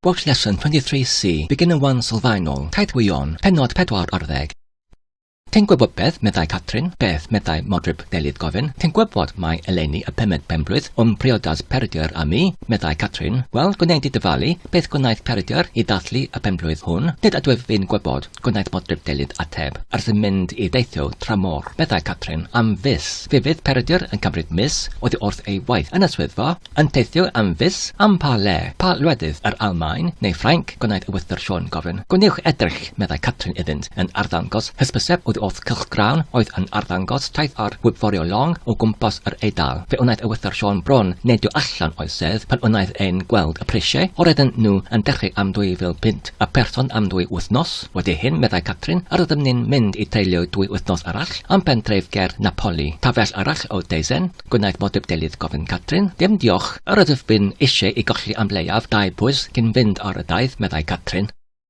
Welsh Lesson 23C, Beginner 1 Sylfaenol, Taith Wyon, Pennod 14. Ti'n gwybod beth, meddai Catrin. Beth, meddai Modryb Delyth gofyn. Ti'n gwybod mai eleni y pumed penblwydd o'm priodas Peredur a mi, meddai Catrin. Wel, gwnei di dyfalu beth gwnaeth Peredur i ddathlu y penblwydd hwn? Nid ydwyf fi'n gwybod, gwnaeth Modryb Delyth ateb. Ers yn mynd i deithio tramor, meddai Catrin, am fis. Fe fydd Peredur yn cymryd mis oddi wrth ei waith yn y swyddfa, Yn teithio am fis? Am pa le? Pa wledydd? Yr Almaen? Neu Ffrainc? Gwnaeth Ewythr Siôn gofyn. Gwnewch edrych, meddai Catrin iddynt, yn arddangos hysbyseb oddi wrth cylchgrawn oedd yn arddangos taith ar wibforio llong o gwmpas yr Eidal. Fe wnaeth Ewythr Siôn bron neidio allan o'i sedd pan wnaeth e'n gweld y prisiau oedden nhw yn dechrau am 2,000 punt y person am ddwy wythnos. Wedi hyn, meddai Catrin, yr ydym ni'n mynd i treulio dwy wythnos arall am bentref ger Napoli. Tafell arall o deisen. Gwnaeth Modryb Delyth gofyn Catrin. Dim diolch, yr ydych fi'n eisiau i golli am leiaf dau bwys cyn fynd ar y daith, meddai Catrin.